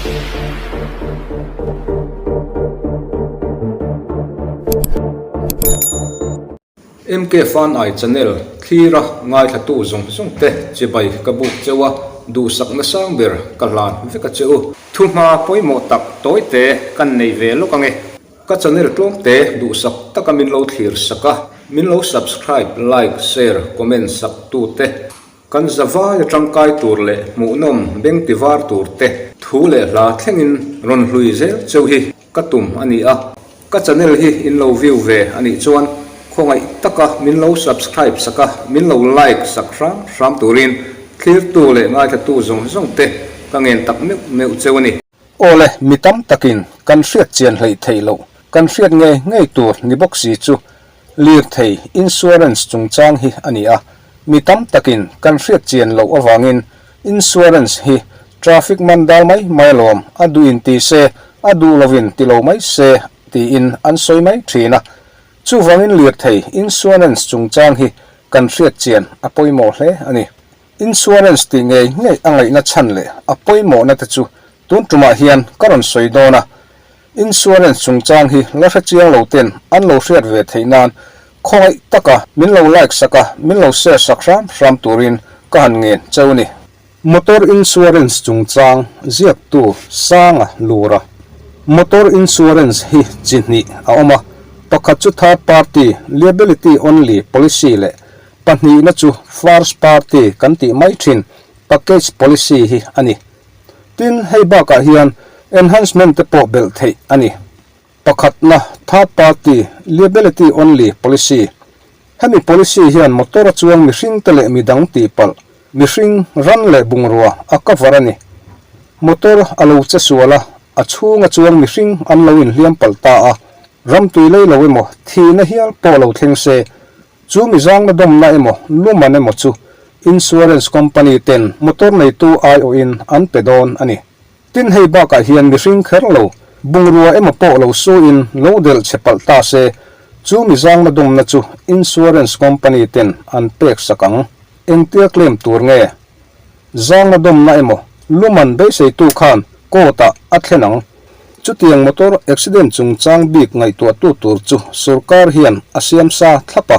MK Fanai channel thlira ngaithlatu zawng zawng te chibai ka buk cheu a, duhsakna sang ber ka hlan vek a che u. Thuhma pawimawh tak tawite kan nei ve lawk ange. Ka channel tlawmte duhsak taka min lo thlir sak a, min lo subscribe, like, share, comment sak tute. Kan zavai a tangkai tur leh hmuhnawm beng ti var tur te thu leh hla thlengin rawn hlui zel cheu hi ka tum a ni a, ka channel hi in lo view ve a nih chuan khawngaih taka min lo subscribe sak a, min lo like sak hram hram turin thlirtu leh ngaithlatu zawng zawng te ka ngen tak meuh meuh cheu a ni. Awle, mi tam takin kan hriat chian hleih theih loh, kan hriat ngei ngei tur ni bawk si chu lirthei insurance chungchang hi a ni a. Mi tam takin kan hriat chian loh avangin insurance hi traffic man dal mai mai alawm, a duhin ti se, a duh lovin ti lo mai se tiin an sawi mai thin a. Chuvangin lirthei insurance chungchang hi kan hriat chian a pawimawh hle a ni. Insurance tih ngei ngei a ngaihna chhan leh a pawimawhna te chu tun tumah hian ka rawn sawi dawn a. Insurance chungchang hi la hre chiang lo ten an lo hriat ve theih nan khawngaih taka min lo like sak a, min lo share sak hram hram turin ka han ngen cheu a ni. Motor Insurance chungchang ziaktu Sanga Lura Motor Insurance hi chi hnih a awm a, pakhat chu third party liability only policy leh Pahnihna chu First Party kan tih mai thin Package Policy hi a ni. Tin, hei bakah hian Enhancement te pawh belh theih a ni. Pakhatna, Third Party Liability Only Policy. Hemi policy hian motor a chuang mihring te leh midang tihpalh, mihring, ran leh bungrua a cover a ni. Motor a lo che sual a, a chhunga chuang mihring an lo inhliam palh ta a, ramtui lei lo emaw, thihna hial pawh lo thleng se, Chu mi zangna dawmna emaw luman emaw chu insurance company ten motor neitu aiawhin an pe dawn a ni. Tin hei bakah hian mihring kher lo, bungrua emaw pawh lo suin lo delh chhe palh ta se, chu mi zangna dawmna chu insurance company ten an pek sak ang. Engtia claim tur nge? Zangna dawmna emaw luman beiseitu khan court ah a thlen ang. Chutiang motor accident chungchang bik ngaihtuahtu tur chu sorkar hian a siam sa thlap a,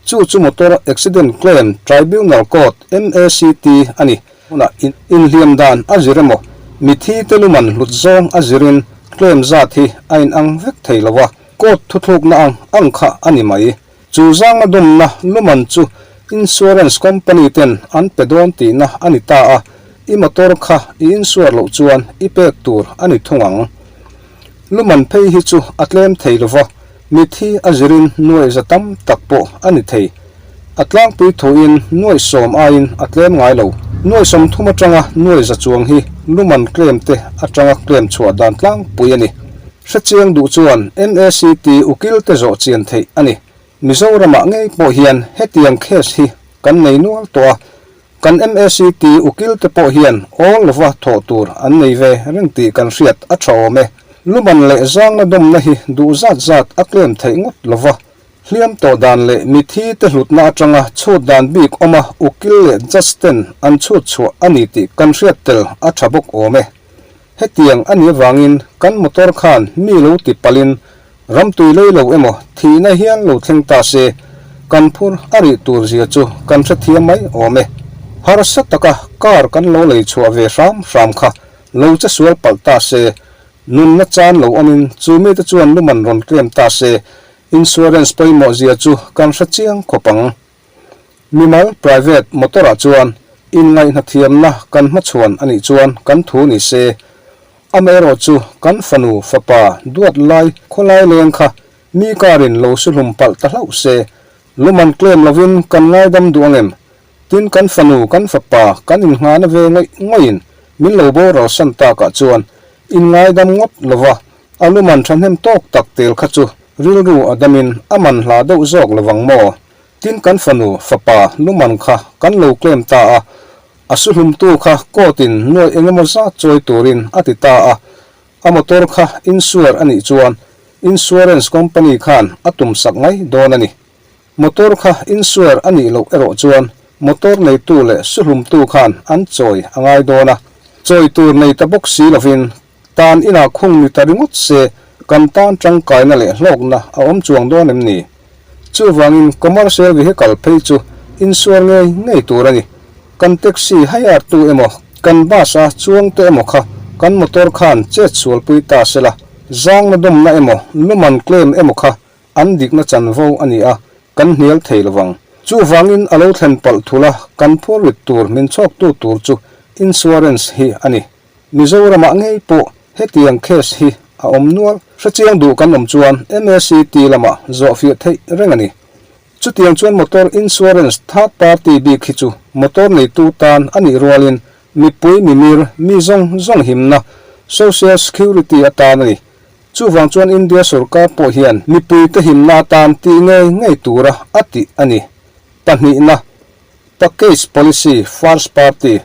chu chu Motor Accident Claim Tribunal Court, MACT, a ni. Hmunah inhliam dan a zir emaw, mithi te luman hlut zawng a zirin claim zat hi a inang vek thei lo a, court thuthlukna ang ang kha a ni mai. Chu zangna dawmna luman chu insurance company ten an pe dawn tihna a ni ta a, i motor kha i insure loh chuan i pek tur a ni thung ang. Luman phei hi chu a tlem thei lova, mithi a zirin nuaih za tam tak pawh a ni thei. A tlangpui thuin nuaih sawm aiin a tlem ngai lo. Nuaih 30 atanga nuaih za chuang hi luman claim te atanga claim chhuah dan tlangpui a ni. Hrechiang duh chuan MACT ukil te zawh chian theih a ni. Mizoramah ngei pawh hian hetiang case hi kan nei nual tawh a, kan MACT ukil te pawh hian awl lova thawh tur an nei ve reng tih kan hriat a tha awm e. Luman leh zangna dawmna hi duh zat zat a claim theih ngawt lova, hliam tawh dan leh mithi te hlutna atanga chhut dan bik awma ukil leh judge ten an chhut chhuah a ni tih kan hriat tel a tha bawk awm e. Hetiang a nih avangin kan motor khan mi lo ti palhin ramtui lei lo emaw thihna hian lo thleng ta se, kan phur a rih tur zia chu kan hrethiam mai awm e. Harsa taka car kan lo lei chhuah ve hram hram kha lo che sual palh ta se, nunna chan lo awmin chu mite chuan luman rawn claim ta se, insurance pawimawh zia chu kan hre chiang khawp ang. Mimal, private, motor ah chuan inngaihhnathiamna kan hmachhuan a nih chuan kan thu ni se. Amaherawh chu kan fanu, fapa, duat lai, khawlai leng kha mi karin lo su hlum palh ta hlauh se, luman claim lovin kan ngaidam duh angem? Tin kan fanu, kan fapa, kan innghahna ve ngawih ngawih in min lo boral san takah chuan inngaidam ngawt lova a luman thahnem tawk tak tel kha chu rilru a damin a man hla deuh zawk lovang maw? Tin kan fanu, fapa, luman kha kan lo claim ta a, a su hlumtu kha court in nuai engemaw zat chawi turin a ti ta a, a motor kha insure a nih chuan insurance company khan a tum sak mai dawn a ni. Motor kha insure a nih loh erawh chuan motor neitu leh su hlumtu khan an chawi a ngai dawn a. Chawi tur nei ta bawk si lovin tan inah khung ni ta ringawt se kan tan tangkaina leh hlawkna a awm chuang dawn em ni? Chuvangin commercial vehicle phei chu insuar ngei ngei tur a ni. Kan taxi hire tu emaw, kan bus a chuang te emaw kha kan motor khan chet sualpui ta se la, zangna dawmna emaw, luman claim emaw kha an dikna chanvo a ni a, kan hnial thei lovang. Chuvangin a lo thlen palh thul a, kan phurrit tur min chhawktu tur chu insurance hi a ni. Mizoramah ngei pawh hetiang case hi a awm nual. Hrechiang duh kan awm chuan MACT lamah zawhfiah theih reng a ni. Chutiang chuan motor insurance third party bik hi chu motor neitu tan a nih rualin mipui mimir mi zawng zawng himna, social security, atan a ni. Chuvang chuan India sorkar pawh hian mipuite himna atan tih ngei ngei tura a tih a ni. Pahnihna, Package policy, first party,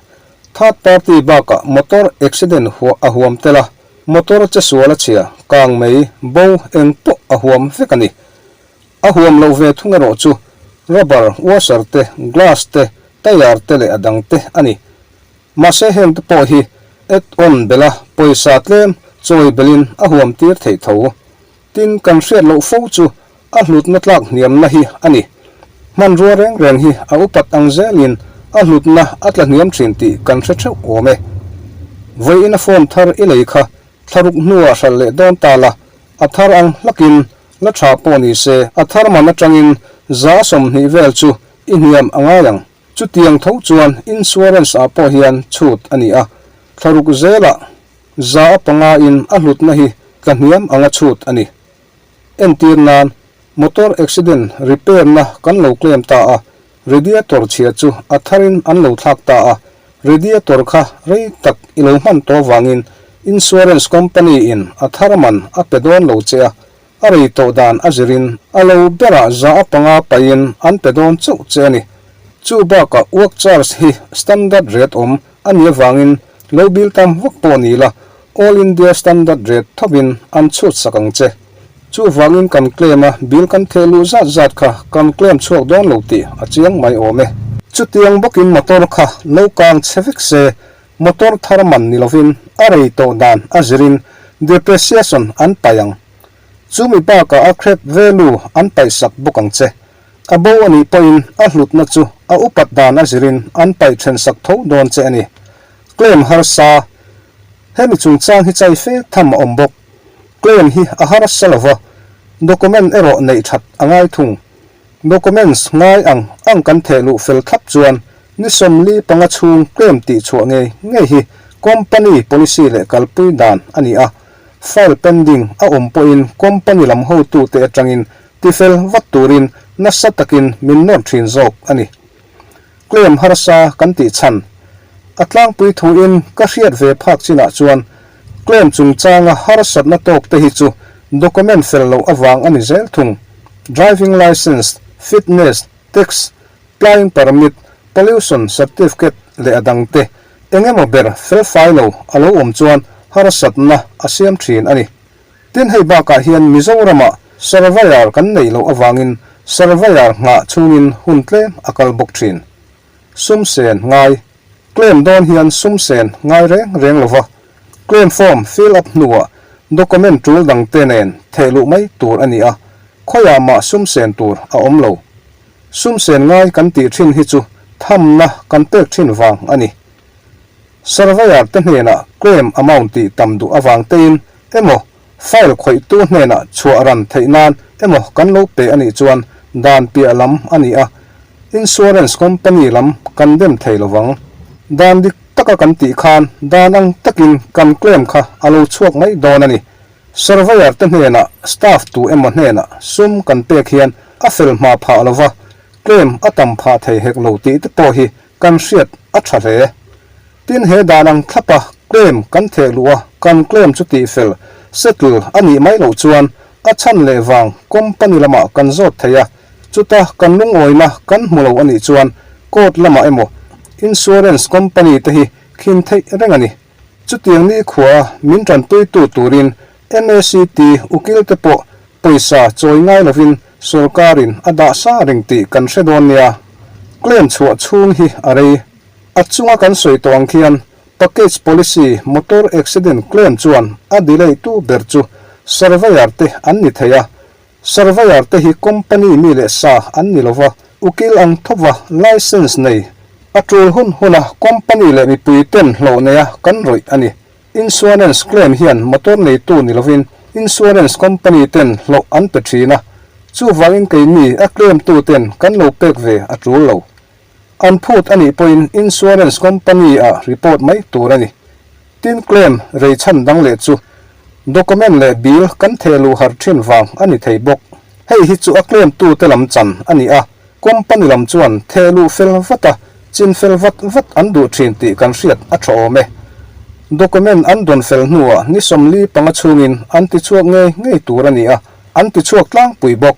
third party bakah motor accident huah a huam tel a, motor che sual a chhia, kang mei, bo eng pawh a huam vek a ni. A huam loh ve thung erawh chu rubber, washer te, glass te, tyre te leh a dang te a ni. Mahse heng te pawh hi add-on bela pawisa tlem chawi belin a huam tir theih tho. Tin, kan hriat loh fo chu a hlutna tlak hniamna hi a ni. Hmanrua reng reng hi a upat ang zelin a hlutna a tla hniam thin tih kan hre theuh awm e. Vawiin a phone thar i lei kha thlaruk hnuah hralh leh dawn ta la, a thar ang hlakin la tha pawh ni se a thar man atangin 20% vel chu i hniam a ngai ang. Chutiang tho chuan insurance ah pawh hian chhut a ni a, thlaruk zelah 5% in a hlutna hi tla hniam anga chhut a ni. Entir nan, motor accident repair na kan lo claim ta a, radiator chhia chu a tharin an lo thlak ta a, radiator kha rei tak i lo hman tawh vangin insurance company in a thar man a pe dawn lo che a, A rei tawh dan a zirin a lo berah 5% paihin an pe dawn chauh che a ni. Chu bakah work charge hi standard rate awm a nih avangin lo bill tam vak pawh ni la, All India standard rate thovin an chhut sak ang che. Chuvangin kan claim a bill kan theh luh zat zat kha kan claim chhuak dawn lo tih a chiang mai awm e. Chutiang bawkin motor kha lo kang che vek se Motor thar man ni lovin a rei tawh dan a zirin depreciation an paih ang. Chumi bakah a crap value an paihsak bawk ang che. A bo a nih pawhin a hlutna chu a upat dan a zirin an paih thensak tho dawn che a ni. Claim harsa, Hemi chungchang hi chai fe tham a awm bawk. Claim hi a harsa lova, document erawh neih that a ngai thung. Documents ngai ang ang kan theh luh fel thlap chuan ni 45 chhung claim tih chhuah ngei ngei hi company policy leh kalpui dan a ni a, file pending a awm pawhin company lam hotute atangin tifel vat turin nasa takin min nawr thin zawk a ni. Claim harsa kan tih chhan a tlangpui thuin ka hriat ve phak chinah chuan claim chungchanga harsatna tawk te hi chu document fel loh avang a ni zel thung. Driving licence, fitness, tax, plying permit, pollution certificate leh a dang te eng emaw ber felfai lo a lo awm chuan harsatna a siam thin a ni. Tin hei bakah hian Mizoramah surveyor kan neih loh avangin surveyor nghah chhungin hun tlem a kal bawk thin. Sum sen ngai, Claim dawn hian sum sen ngai reng reng lova, claim form fill up hnuah document tul dangte nen theh luh mai tur a ni a, khawiah mah sum sen tur a awm lo. Sum sen ngai kan tih thin hi chu thamna kan pek thin vang a ni. Surveyor te hnenah claim amount tih tam duh avang tein emaw file khawihtu hnenah chhuah ran theih nan emaw kan lo pe a nih chuan dan piah lam a ni a, insurance company lam kan dem thei lovang. Dan dik taka kan tih khan dan ang takin kan claim kha a lo chhuak mai dawn a ni. Surveyor te hnenah staff tu emaw hnenah sum kan pek hian a fel hma phah lova, claim a tam phah thei hek lo tih te pawh hi Kan hriat a tha hle. Tin he dan ang thlapa claim kan theh luh a, kan claim chu tihfel, settle, a nih mai loh chuan a chhan leh vang company lamah kan zawt thei a, chuta kan lungawina kan hmu lo a nih chuan court lamah emaw insurance company te hi khin theih reng a ni. Chutiang nikhua a min tanpuitu turin MACT ukil te pawh Pawisa chawi ngai lovin sorkarin a dah sa reng tih kan hre dawn nia. Claim chhuah chhung hi a rei. A chunga kan sawi tawh ang khian Package policy motor accident claim chuan a delay tu ber chu surveyor te an ni thei a. Surveyor te hi company mi leh sa an ni lova, ukil ang thawva licence nei a tul hun huna company leh mipui ten hlawh neia kan rawih a ni. Insurance claim hian motor neitu ni lovin insurance company ten hlawh an pe thin a, chuvangin keini a claim tu ten kan lo pek ve a tul lo. An phut a nih pawhin insurance company ah report mai tur a ni. Tin claim rei chhan dang leh chu document leh bill kan theh luh har thin vang a ni thei bawk. Hei hi chu a claim tu te lam chan a ni a, company lam chuan theh luh fel vat a, chin fel vat vat an duh thin tih kan hriat a tha awm e. Document an dawn fel hnuah ni 45 chhungin an ti chhuak ngei ngei tur a ni a, an ti chhuak tlangpui bawk.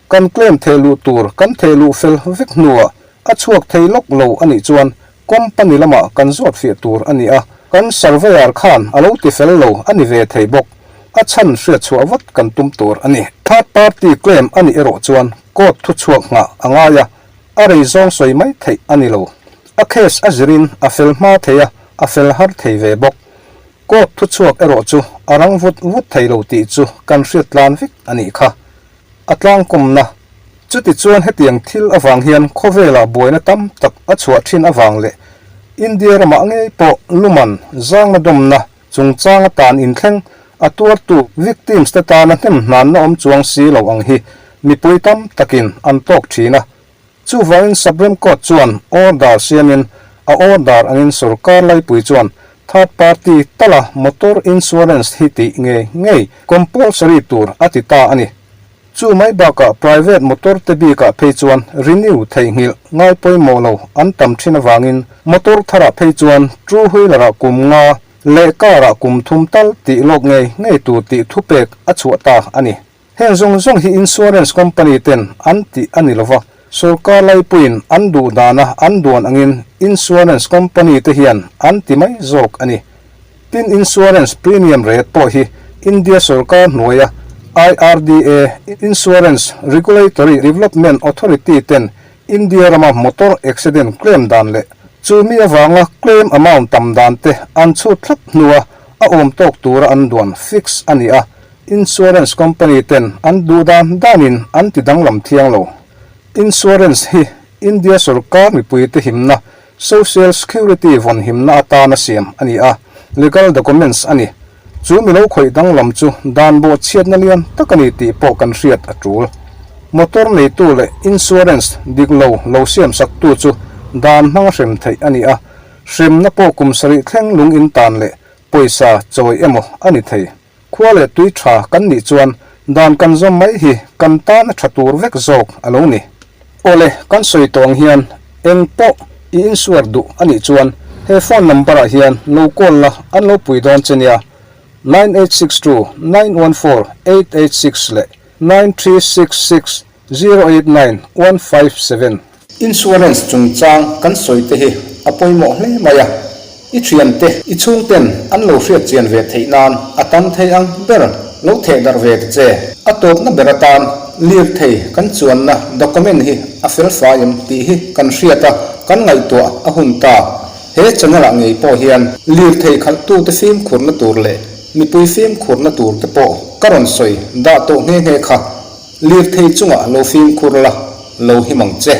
Kan claim theh luh tur kan theh luh fel vek hnuah a chhuak thei lawk lo a nih chuan company lamah kan zawt fiah tur a ni a, kan surveyor khan a lo ti fel lo a ni ve thei bawk. A chhan hriat chhuah vat kan tum tur a ni. Third party claim a nih erawh chuan court thu chhuak nghah a ngai a, a rei zawng sawi mai theih a ni lo. A case a zirin a fel hma thei a, a fel har thei ve bawk. Court thu chhuak erawh chu a rang vut vut thei lo tih chu kan hriat tlan vek a nih kha. A tlangkawmna. Chutichuan hetiang thil avang hian khawvelah buaina tam tak a chhuah thin avang leh India ramah ngei pawh luman zangna dawmna chungchang atan inthleng a tuartu victims te tana hnemhnanna awm chuang si lo ang hi mipui tam takin an tawk thin a. Chuvangin Supreme Court chuan order siamin a order angin sorkar laipui chuan third party tala motor insurance hi tih ngei ngei compulsory tur a ti ta a ni. Chu mai bakah private motor te bikah phei chuan renew theihnghilh ngai pawimawh lo an tam thin avangin motor tharah phei chuan two wheeler ah kum nga leh car ah kum thum tal tih lawk ngei ngei tur tih thupek a chhuah ta a ni. Heng zawng zawng hi insurance company ten an tih a ni lova, sorkar laipuiin an duh dana an duan angin insurance company te hian an ti mai zawk a ni. Tin insurance premium rate pawh hi India sorkar hnuaia IRDA, Insurance Regulatory Development Authority, ten India rama motor accident claim dan leh chu mi avanga claim amount tam dan te an chhut thlap hnua a awm tawk tura an duan fix a ni a. Insurance company ten an duh dan danin an ti danglam thiang lo. Insurance hi India sorkar mipuite himna, social security vawn himna atana siam a ni a, legal documents a ni. Chu mi lo khawih danglam chu dan bawh chhiatna lian tak a ni tih pawh kan hriat a tul. Motor neitu leh insurance dik lo lo siamsaktu chu dan hmanga hrem theih a ni a, hremna pawh kum sarih thleng lung in tan leh pawisa chawi emaw a ni thei. Khua leh tui tha kan nih chuan dan kan zawm mai hi kan tan a tha tur vek zawk a lo ni. Awle, kan sawi tawh ang hian eng pawh i insuar duh a nih chuan he phone number ah hian lo call la an lo pui dawn che nia, 9862 914 886 leh 9366 089157. Insurance chungchang kan sawi te hi a pawimawh hle mai a, i thiante, i chhungten an lo hriat chian ve theih nan a tam thei ang ber lo theh darh ve ta che. A tawpna ber atan lirthei kan chuanna document hi a fel fai em tih hi kan hriat a, kan ngaihtuah a hun ta. He channel ah ngei pawh hian lirthei khalhtute fimkhurna tur leh mipui fimkhurna tur te pawh ka rawn sawi dah tawh nghe nghe kha. Lirthei chungah lo fimkhur la, lo him ang che.